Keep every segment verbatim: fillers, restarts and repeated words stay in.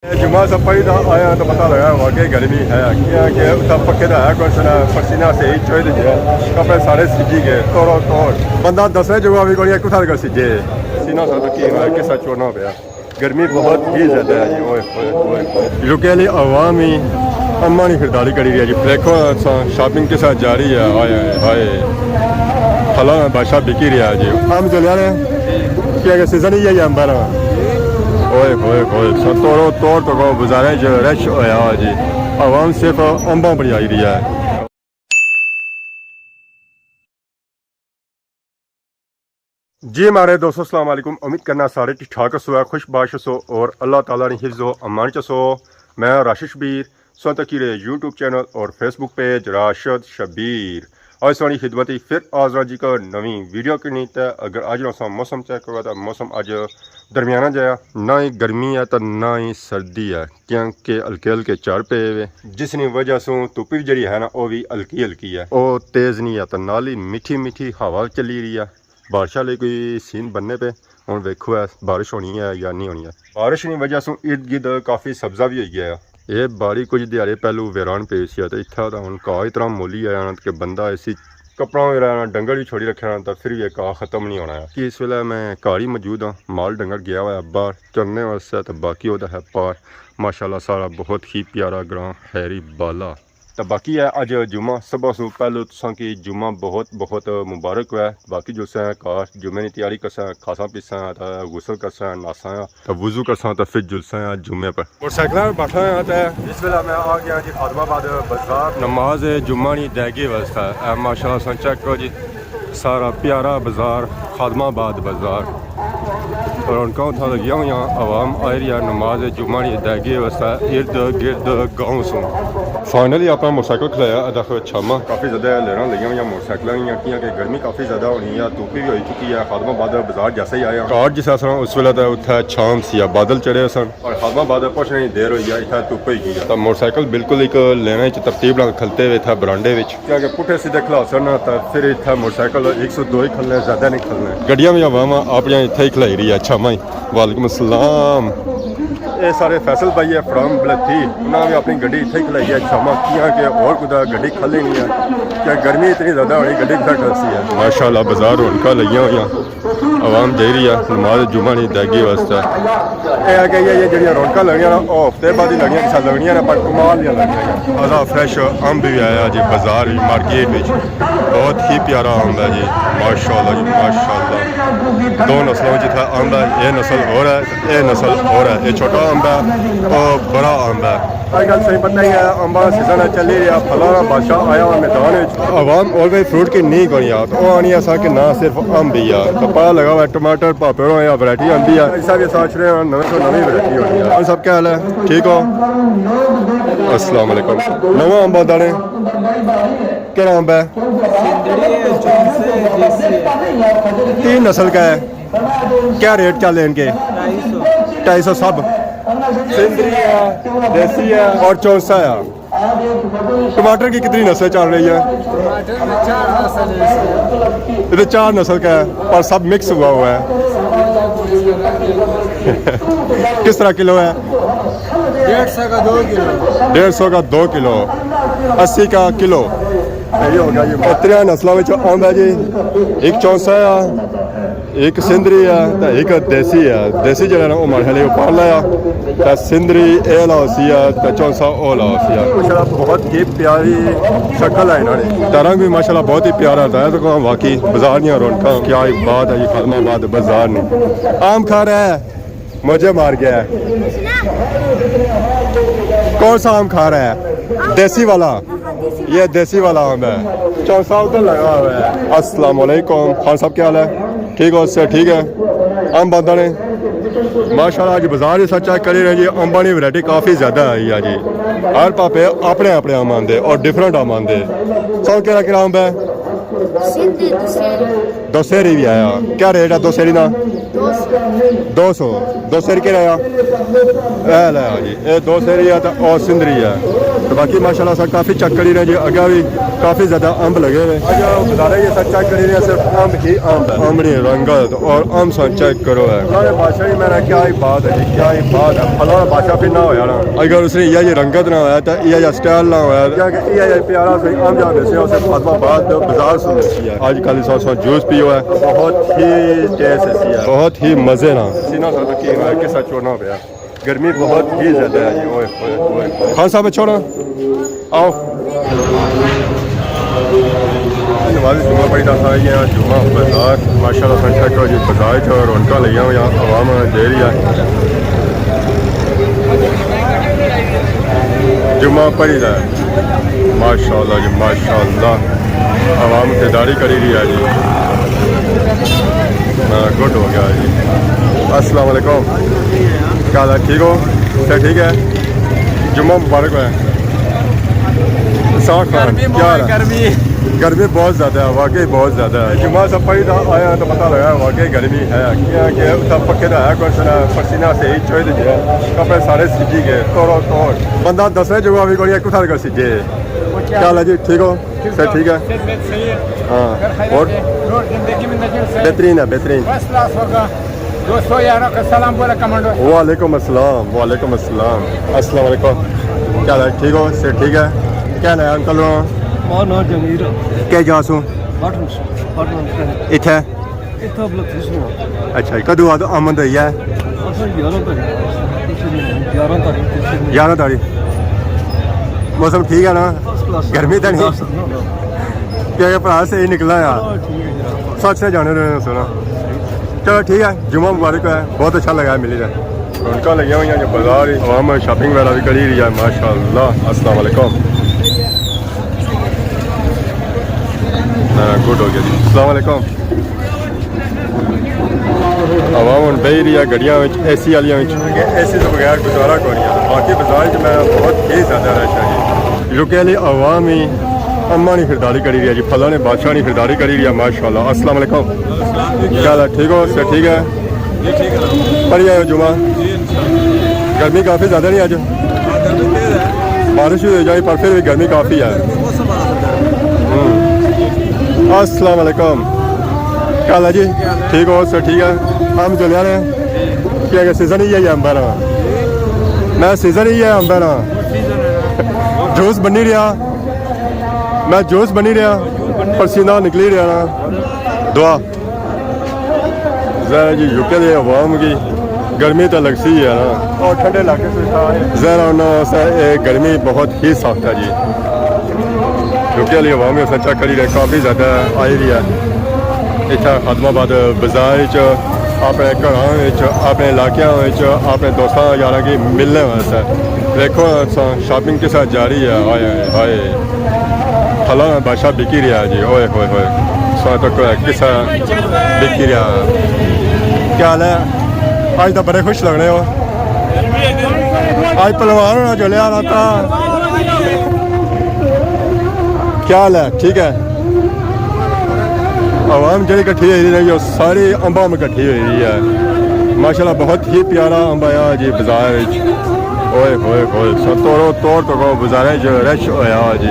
جمعہ سا پڑھی دا آیا تو پتہ لگا واقعی گرمی ہے، کیا کہ اتھا پکے دا ہے کوئی سنا، پسینہ سے ہی چوئی دے گیا، کپڑے سارے سجی گئے، توڑو توڑ۔ بندہ دسے جو بھی کوئی کتھا لگا سجے۔ پسینہ سا تو کی ہوا، کسا چوڑنا پیا۔ گرمی بہت ہی زیادہ ہے جی، اوئے ہوئے ہوئے ہوئے۔ یوکے والی عوام ہی اماں نی خریداری کری رہی ہے جی۔ دیکھو اساں شاپنگ کے ساتھ جاری ہے، ہائے ہائے ہائے۔ حالاں بادشاہ بکی رہیا جی۔ امب جلیا نے، کیا کہ سیزن ہی ہے امباں نا۔ اوئے ہوئے ہوئے، سا توڑو توڑ تو کو بازارے جو رش ہویا ہوا جی۔ عوام صرف امباں پر آئی رہی ہے۔ جی ہمارے دوستو، السلام علیکم۔ امید کرنا سارے ٹھیک ٹھاک ہسو، خوش باش ہسو اور اللہ تعالیٰ نے حفظ و امان چ ہسو۔ میں راشد شبیر، سو تکی رہے یوٹیوب چینل اور Facebook page Rashid Shabbir. آج سانی خدمت ہی پھر حاضر جی کا نویں ویڈیو کنی۔ تے اگر اج نو سا موسم چیک کرو تو موسم اج درمیانہ جایا، نہ ہی گرمی ہے تو نہ ہی سردی ہے، کیونکہ ہلکے ہلکے چڑھ پے ہوئے، جس نی وجہ سوں دھوپ بھی جڑی ہے نا، او بھی ہلکی ہلکی ہے، او تیز نہیں ہے، تو نال ہی میٹھی میٹھی ہوا چلی رہی ہے۔ بارشاں لئی کوئی سین بننے پے، ہن ویکھو ہے بارش ہونی ہے یا نہیں ہونی ہے۔ بارش نی وجہ سوں ارد گرد کافی سبزہ بھی ہوئی گیا ہے۔ یہ باڑی کچھ دیہاڑے پہلو ویران پئی سی تے اتھا تاں ہن گھاہ اتنا مولی آیا نا کہ بندہ اسی کپڑا وغیرہ نا، ڈنگر بھی چھوڑی رکھیا نا، تاں پھر بھی یہ گھاہ ختم نہیں ہونا ہے۔ کہ اس ویلے میں گھر ہی موجود ہاں، مال ڈنگر گیا ہوا ہے باہر چرنے واسطے، تے باقی وہ ہے پار۔ ماشاءاللہ سارا بہت ہی پیارا گراں خیری بالا۔ تے باقی ہے اج جمعہ، سبھا سوں پہلو تساں کی جمعہ بہت بہت مبارک ہوئے۔ باقی جلسے ہیں کار، جمعے نی تیاری کرساں، کھاساں پیساں تے غسل کرساں، نہاساں تے وضو کرساں تے پھر جلساں ہیں جمعے پر۔ موٹر سائیکل پر بیٹھا ہاں تے اس ویلے میں آ گیا جی خادم آباد بازار۔ نماز جمعہ نی ادائیگی واسطے۔ اے ماشاءاللہ تساں چیک کرو جی، سارا پیارا بازار، خادم آباد بازار۔ رونقاں اتھاں لگیاں ہوئیاں، عوام آئی رہی ہے نماز جمعہ نی ادائیگی واسطے ارد گرد گاؤں سوں۔ فائنلی اپنا موٹر سائیکل کھلایا، ادا خو چھاما۔ کافی زیادہ لینا لگیاں ہوئیاں موٹر سائیکلاں دیاں، کیاں کہ گرمی کافی زیادہ ہونی ہے، دھوپ بھی ہوئی چکی ہے، خادم آباد بازار جیسے ہی آیا۔ کار جس طرح اس ویلے تے اتھے چھام سی، بادل چڑھے سن۔ اور خادم آباد پہنچنے نی دیر ہوئی ہے، اتھے دھوپ ہوئی گئی ہے۔ تو موٹر سائیکل بالکل ایک لین وچ ترتیب نال کھلتے ہوئے اتھے برانڈے وچ۔ کیونکہ پٹھے سیدھے کھلاسن نا، تاں پھر اتھا موٹر سائیکل ایک سو دو ہی کھلنے، زیادہ نہیں کھلنے۔ گڈیاں بھی عوام اپنیاں اتھے ہی کھلائی رہی ہے، اچھا مائی۔ وعلیکم السلام۔ اے سارے فیصل بھائی ہے فرام بلتھی، انہاں بھی اپنی گڈی اتھے ہی کھلائی ہے، اچھا مائی، کیاں کہ اور کدا گڈی کھلی نہیں ہے، کہ گرمی اتنی زیادہ ہونی، گڈی کھلا کھلسی ہے۔ ماشاءاللہ، بازار رونقاں لگیاں ہوئیاں، عوام جائی رہی ہے نماز جمعہ نی ادائیگی واسطے۔ اے ہے کہ یہ، یہ جڑیاں رونقاں لگنیاں نا، او ہفتے بعد ہی لگنیاں، کسا لگنیاں نا، پر کمال دیاں لگنیاں۔ تازہ فریش امب بھی آیا جی، بازار وچ، مارکیٹ وچ۔ بہت ہی پیارا امب ہے جی، ماشاءاللہ جی، ماشاءاللہ۔ دو نسلوں وچ اتھا امب ہے، یہ نسل اور ہے، یہ نسل اور ہے، یہ چھوٹا امب ہے، وہ بڑا امب ہے۔ اج کل تساں پتہ ہی ہے، امباں دا سیزن ہے، چلی رہیا، پھلاں دا بادشاہ آیا ہوا میدان وچ۔ عوام آلویز فروٹ کی نہیں کونی آ، تو او آنی اساں کہ نہ صرف امب ہی آ، تو پتہ لگا ہوا ٹماٹر، پاپڑ یا ورائٹی آندی آ۔ ایسا بھی اساں اچھنے ہاں، نویں تو نویں ورائٹی ہونی آ۔ اور سب کیا حال ہے؟ ٹھیک ہو؟ السلام علیکم۔ نواں امب آندا نے؟ کہڑا امب ہے؟ سندری ہے، چونسا ہے، دیسی ہے۔ تین نسل کا ہے۔ کیا ریٹ چل رہے ہیں ان کے؟ ڈھائی سو۔ ڈھائی سو سب۔ سندری ہے، دیسی ہے اور چونسا ہے۔ ٹماٹر کی کتنی نسلیں چل رہی ہیں؟ ٹماٹر میں چار نسل ہے۔ یہ تو چار نسل کا ہے اور سب مکس ہوا ہوا ہے۔ کس طرح کلو ہے؟ ڈیڑھ سو کا دو کلو۔ ڈیڑھ سو کا دو کلو، اسی کا کلو۔ یہ ہو گیا جی۔ تریا نسلوں میں آندا جی، ایک چونسا ہے، ایک سندری ہے تے ایک دیسی ہے۔ دیسی جڑا نا، وہ مارے لے پال لایا، تے سندری اے لا ہوسی ہے، تے چونسا او لا ہوسی ہے۔ ماشاءاللہ، بہت ہی پیاری شکل ہے انہاں نے۔ تے رنگ بھی ماشاءاللہ بہت ہی پیارا ہے۔ تو کہاں واقعی بازار دیاں رونقاں، کیا ہی بات ہے جی، خادم آباد بازار نے۔ آم کھا رہا ہے، مجھے مار گیا ہے۔ کون سا آم کھا رہا ہے؟ دیسی والا؟ یہ دیسی والا آم ہے۔ چونسا ادھر لگا ہوا ہے۔ السلام علیکم خان صاحب، کیا حال ہے؟ ٹھیک ہو؟ سے ٹھیک ہے۔ آم آندا نے؟ ماشاءاللہ، اج بازار ہی سچ چیک کری رہے جی، امباں نی ورائٹی کافی زیادہ آئی ہے جی۔ ہر پاپے اپنے اپنے آم آندے اور ڈفرنٹ آم آندے۔ سو کہڑا کہڑا آم ہے؟ سندھ دوسری۔ دوسری بھی آیا۔ کیا ریٹ ہے دوسری نا؟ دو سو۔ دو سو۔ دوسری کہڑا آیا؟ اے لے آ جی، اے دوسری ہے تے او سندری ہے۔ باقی ماشاءاللہ سا کافی چیک کری رہے جی، اگا بھی کافی زیادہ امب لگے ہوئے۔ اگر بازار یہ سا چیک کری رہے، صرف امب ہی امب ہے، امبڑی رنگت اور امب سا چیک کرو ہے۔ اللہ نے بادشاہ ہی میرا کیا ہی بات ہے جی، کیا ہی بات ہے۔ اللہ بادشاہ پھر نہ ہو یار، اگر اس نے یہ یہ رنگت نہ ہویا تو یہ یہ سٹائل نہ ہویا، کیا کہ یہ یہ پیارا سے امب جا بیچے اسے فاطمہ آباد بازار سے ملتی ہے۔ آج کل اس سا جوس پیو ہے، بہت ہی ٹیسٹ ہے، بہت ہی مزے نا۔ سینا سا تو کی ہے، کسا چھوڑنا پیا۔ گرمی بہت ہی زیادہ ہے جی، اوئے ہوئے ہوئے ہوئے۔ خان صاحب چھوڑا، آؤ۔ نماز جمعہ پڑھی دا سا، یہ جمعہ بازار، ماشاءاللہ سن چیک کرو جی، بازار چ رونقاں لگیاں ہوئیاں، عوام دے رہی ہے۔ جمعہ پڑھی دا ہے۔ ماشاءاللہ جی، ماشاءاللہ۔ عوام خریداری کری رہی ہے جی۔ ہاں، گڈ ہو گیا جی۔ السلام علیکم۔ کیا حال ہے؟ ٹھیک ہو؟ سب ٹھیک ہے؟ جمعہ مبارک ہو۔ اسحاق خان، گرمی کیا حال ہے؟ گرمی۔ گرمی بہت زیادہ ہے، واقعی بہت زیادہ ہے۔ جمعہ سا پڑھی دا آیا تو پتہ لگا واقعی گرمی ہے، کیا کہ اتنا پکے دا ہے، کچھ نہ، پسینہ سے ہی چھوڑ دیا، کپڑے سارے سجی گئے، توڑو توڑ۔ بندہ دسے جو ابھی کوئی کتھا کر سجے۔ کیا حال ہے جی؟ ٹھیک ہو؟ سب ٹھیک ہے؟ صحت صحیح ہے۔ ہاں۔ اگر خیریت اور ہے، روز زندگی میں نظر سے بہترین ہے، بہترین۔ فرسٹ کلاس ہوگا۔ دوستو، یاروں کا سلام بولا کمانڈو۔ وعلیکم السلام، وعلیکم السلام۔ السلام علیکم۔ کیا حال ہے؟ ٹھیک ہو؟ سب ٹھیک ہے؟ کیا نام ہے انکل؟ ہو؟ میرا نام جمیل ہے۔ کیا جا سو؟ بٹن، بٹن۔ اتھے؟ اتھا بلکھ سو۔ اچھا، کدو آد آمد ہوئی ہے؟ اصل یارہ تاریخ۔ یارہ تاریخ۔ موسم ٹھیک ہے نا؟ First class. گرمی تو نہیں؟ First class. کیا یہ بھرا صحیح نکلا یار؟ ہاں، ٹھیک ہے یار۔ سچ سے جانے رہے ہیں سونا۔ چلو ٹھیک ہے، جمعہ مبارک ہے، بہت اچھا لگا ہے ملی رہے۔ رونقاں لگیاں ہوئی ہیں، بازار ہی، عوام شاپنگ وغیرہ بھی کری رہی ہے، ماشاءاللہ۔ السلام علیکم۔ ہاں، گڈ ہو گیا جی۔ السلام علیکم۔ عوام ہن بہی رہی ہے گڈیاں وچ، اے سی والیاں وچ۔ اے سی تو بغیر گزارا کوئی نہیں ہے۔ باقی بازار وچ میں بہت ہی زیادہ رش ہے جی۔ یو کے والی عوام ہی اماں نی خریداری کری رہی ہے جی، پھلاں نے بادشاہ نی خریداری کری رہی ہے، ماشاءاللہ۔ السلام علیکم۔ کیا حال ہے؟ ٹھیک ہو؟ سب ٹھیک ہے؟ پڑھی آئے ہو جمعہ؟ گرمی کافی زیادہ نہیں اج؟ بارش بھی ہو جائے پر پھر بھی گرمی کافی ہے۔ ہوں۔ السلام علیکم۔ کیا حال ہے جی؟ ٹھیک ہو؟ سب ٹھیک ہے؟ ہم جو لے رہے ہیں، کیا کہ سیزن ہی ہے امبا نا؟ میں سیزن ہی ہے امبا نا۔ جوس بنی رہیا، میں جوس بنی رہیا، پسینہ نکلی رہیا نا۔ دعا۔ ظاہر ہے جی، یو کے دے عوام کی گرمی تو لگسی ہے نا۔ اور ٹھنڈے علاقے سے تھا۔ ظاہر ہے انہاں واسطے یہ گرمی بہت ہی سخت ہے جی۔ یو کے والی عوام اس چیک کری رہے، کافی زیادہ آئی رہی ہے۔ اتھا خادم آباد بازار وچ، اپنے گھراں وچ، اپنے علاقیاں وچ، اپنے دوستاں یاراں کی ملنے واسطے۔ دیکھو اساں شاپنگ کے ساتھ جاری ہے۔ ہائے ہائے۔ پھلاں نا بادشاہ بکی رہیا جی، اوئے ہوئے ہوئے۔ سو تک کسا بکی رہیا۔ کیا حال ہے؟ آج تو بڑے خوش لگ رہے ہو۔ آج پلوان ہونا جو لیا رہا تھا۔ کیا حال ہے؟ ٹھیک ہے۔ عوام جڑی کٹھی ہوئی رہی ہے، ساری امباں میں کٹھی ہوئی رہی ہے۔ ماشاءاللہ بہت ہی پیارا امب آیا جی بازار وچ۔ اوئے ہوئے ہوئے، سو توڑو توڑ تو کو بازار وچ رش ہویا جی۔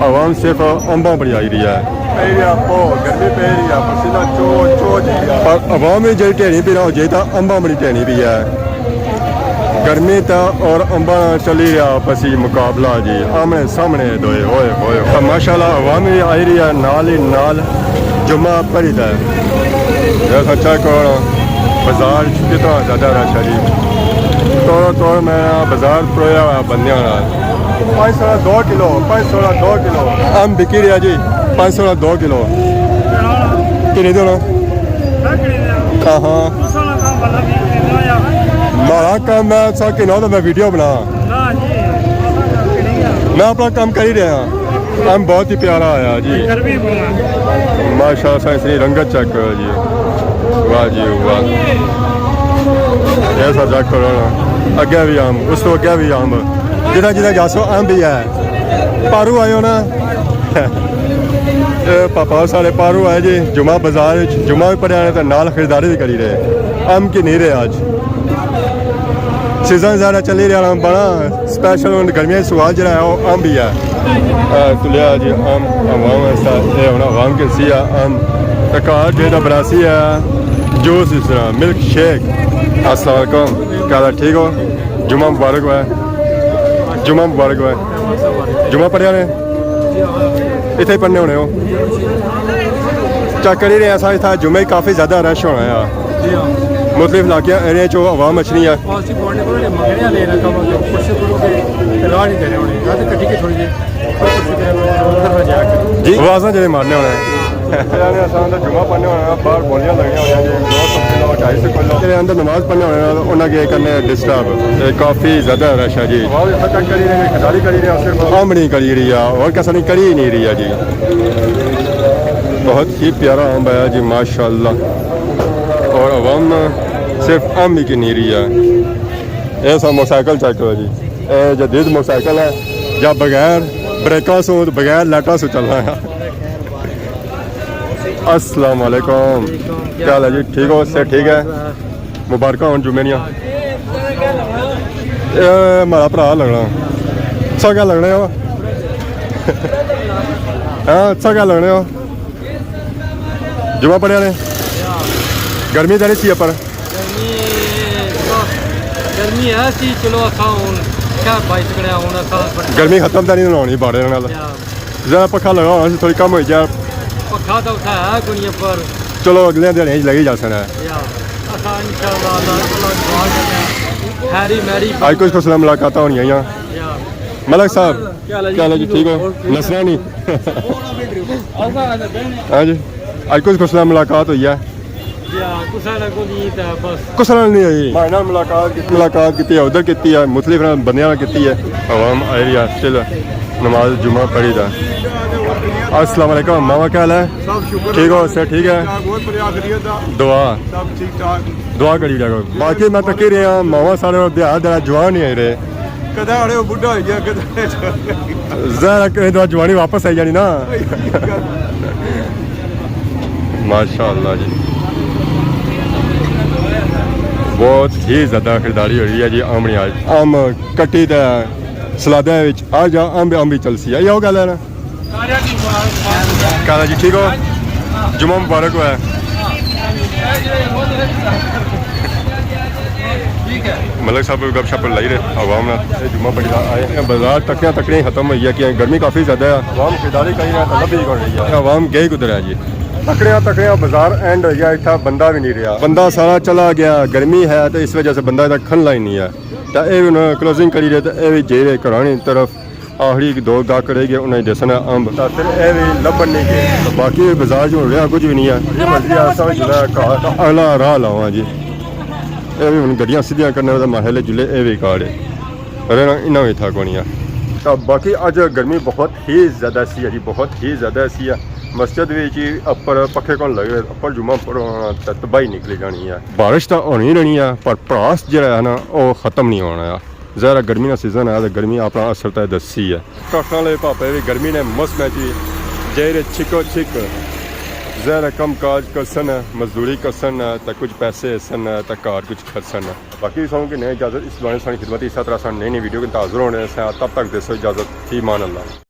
عوام صرف امباں پر آئی رہی ہے۔ پئی رہیا پو، گرمی پئی رہی ہے، پسینہ چو چو جی رہیا۔ پر عوام وچ جڑی ٹھیڑی پئی رہا ہو جی، تا امباں بڑی ٹھیڑی پئی ہے۔ گرمی تا اور امباں چلی رہیا آپسی مقابلہ جی، آمنے سامنے دوئے، ہوئے ہوئے۔ تا ماشاءاللہ عوام بھی آئی رہی ہے، نال ہی نال جمعہ پڑھی دا ہے۔ جیسا چیک کرو نا، بازار کتنا زیادہ رش ہے جی۔ توڑو توڑ میں بازار پرویا ہوا بندیاں نال۔ پانچ سو نا دو کلو، پانچ سو نا دو کلو۔ آم بکی رہیا جی، پانچ سو نا دو کلو۔ کنی دینا؟ ہاں ہاں۔ مارا کام میں سا کنو تو میں ویڈیو بنا۔ میں اپنا کام کر ہی رہا۔ آم بہت ہی پیارا آیا جی۔ ماشاءاللہ سائیں، اس کی رنگت چیک کرو جی۔ واہ جی واہ۔ ایسا چیک کرو نا۔ اگے بھی آم، اس تو اگے بھی آم۔ جدھر جدھر جاسو آم بھی ہے۔ پارو آئے ہو نا؟ اے پاپا سارے پارو آئے جی، جمعہ بازار وچ جمعہ بھی پڑھیا نے تے نال خریداری بھی کری رہے۔ آم کی نہیں رہے آج۔ سیزن زیادہ چلی رہا امباں نا، سپیشل ہن گرمیاں سوال جڑا ہے وہ امب ہی ہے۔ تلیا جی امب عوام واسطے، یہ ہونا عوام کے سی امب۔ تو گھر جے دا بناسی ہے جوس، اس طرح ملک شیک۔ السلام علیکم، کیا حال ہے؟ ٹھیک ہو؟ جمعہ مبارک ہوئے، جمعہ مبارک ہوئے۔ جمعہ پڑھیا نے؟ اتھے ہی پڑھنے ہونے ہو؟ چیک کری رہے ہیں سر، اتھا جمعے کافی زیادہ رش ہونا ہے۔ مختلف علاقے ایریا چو عوام اچھنی ہے۔ جی، آوازاں جڑے مارنے ہونے ہیں۔ جمعہ پڑھنے ہونے ہیں، باہر بولیاں لگیاں ہوئی ہیں جی، دو سو کلو، ڈھائی سو کلو۔ جڑے اندر نماز پڑھنے ہونے ہیں، انہاں کے کرنے ڈسٹرب۔ کافی زیادہ رش ہے جی۔ آمڑی کری رہی ہے، اور کسا نہیں کری ہی نہیں رہی ہے جی۔ بہت ہی پیارا امب ہے جی، ماشاءاللہ۔ اور عوام صرف امب ہی کی نہیں رہی ہے۔ یہ سب موٹرسائیکل چیک کرو جی، یہ جدید موٹرسائیکل ہے، یا بغیر بریکاں سو، بغیر لائٹاں سو چل رہا ہے۔ السلام علیکم، کیا حال ہے جی؟ ٹھیک ہو؟ صحت ٹھیک ہے؟ مبارکاں ہون جمعے دیاں۔ اے ماڑا بھرا لگنا۔ تساں کیا لگنے ہو؟ ہاں، تساں کیا لگنے ہو؟ جمعہ پڑھیا نے؟ گرمی تے نہیں سی اپر؟ گرمی، گرمی ہے سی، چلو اساں ہن کیا بائی سکڑے ہن اساں۔ گرمی ختم تے نہیں ہونی باڑے نال۔ ذرا پکھا لگا ہونا سی، تھوڑی کم ہوئی جائے۔ پکھا تو اتھا ہے کوئی نہیں، پر چلو اگلے دن ہی لگی جا سنا ہے۔ یا، اساں انشاءاللہ اللہ، اللہ دعا کرنا ہے۔ ہیری میری اج کچھ کچھ ملاقاتاں ہونی ہیں۔ یا۔ ملک صاحب، کیا حال ہے جی؟ ٹھیک ہو؟ نسرانی۔ ہاں جی، اج کچھ کچھ ملاقات ہوئی ہے۔ یا، کسا نہ کوئی نہیں تھا، بس۔ کسا نال نہیں ہوئی؟ ماڑے نال ملاقات کی، ملاقات کی ہے، ادھر کی ہے، مختلف بندیاں نال کی ہے۔ عوام آئی رہی ہے، اسٹل نماز جمعہ پڑھی دا۔ السلام علیکم ماما، کیا حال ہے؟ سب شکر ٹھیک ہو؟ اللہ۔ سر ٹھیک ہے؟ ٹھیک ٹھاک، بہت بڑھیا، خیریت دا۔ دعا۔ سب ٹھیک ٹھاک۔ دعا کری رہا کرو۔ باقی میں تکی رہا، ماما سارے بہار دا جوان نہیں آئی رہے۔ کدے آڑے وہ بڈھا ہوئی گیا، کدے۔ ظاہر ہے کہ ادھر جوانی واپس آئی جانی نا۔ ماشاءاللہ جی، بہت ہی زیادہ خریداری ہو رہی ہے جی۔ آمنی آج آم کٹی تے سلادے وچ آ جا، امب امب ہی چلسی ہے، یہ گل ہے نا؟ کیا حال ہے جی، ٹھیک ہو؟ جمعہ مبارک ہوا ہے۔ ملک صاحب گپ شپ لائی رہے عوام نال۔ اے جمعہ پڑھی دا آئے ہیں، بازار تکڑیاں تکڑیاں ختم ہوئی ہے کہ گرمی کافی زیادہ ہے، عوام خریداری کری رہا ہے تو لبھی کون رہی ہے، عوام گئی کدھر ہے جی؟ تکڑیاں تکڑیاں بازار اینڈ ہوئی ہے، اتھا بندہ بھی نہیں رہا، بندہ سارا چلا گیا، گرمی ہے تو اس وجہ سے بندہ اتھا کھلنا ہی نہیں ہے۔ تو اے بھی انہوں کلوزنگ کری رہے تو اے بھی جے رہے گھرانی طرف۔ آخری ایک دو گاہک رہ گئے، انہیں دسنا امب۔ تو پھر اے بھی لبھن نہیں گئے۔ تو باقی بازار جو رہا کچھ بھی نہیں ہے۔ یہ مرضی ہے، سب جڑا ہے گھر۔ تو اگلا راہ لاواں جی۔ اے بھی ہن گڈیاں سیدھیاں کرنے دا ماحول ہے، جلے اے بھی کارڈ ہے۔ رہنا انہاں بھی تھا کونی ہے۔ تو باقی اج گرمی بہت ہی زیادہ سی ہے جی، بہت ہی زیادہ سی ہے۔ مسجد وچ اپر پکھے کون لگے، اپر جمعہ پڑھو تے تباہی نکلی جانی ہے۔ بارش تو ہونی رہنی ہے، پر پڑاس جڑا ہے نا، وہ ختم نہیں ہونا ہے۔ ظاہر ہے گرمی کا سیزن ہے، تو گرمی اپنا اثر تو دسی ہے۔ ٹرکٹر والے پاپے بھی گرمی نے موسم ہے جی، جیرے چھکو چھک۔ ظاہر ہے کم کاج کرسن، مزدوری کرسن، تو کچھ پیسے سن، تو کار کچھ خرچن۔ باقی سو کہ نئے اجازت، اس بہانے سانی خدمت، اس طرح سان نئی نئی ویڈیو کے حاضر ہونے سے، تب تک دے سو اجازت، فی امان اللہ۔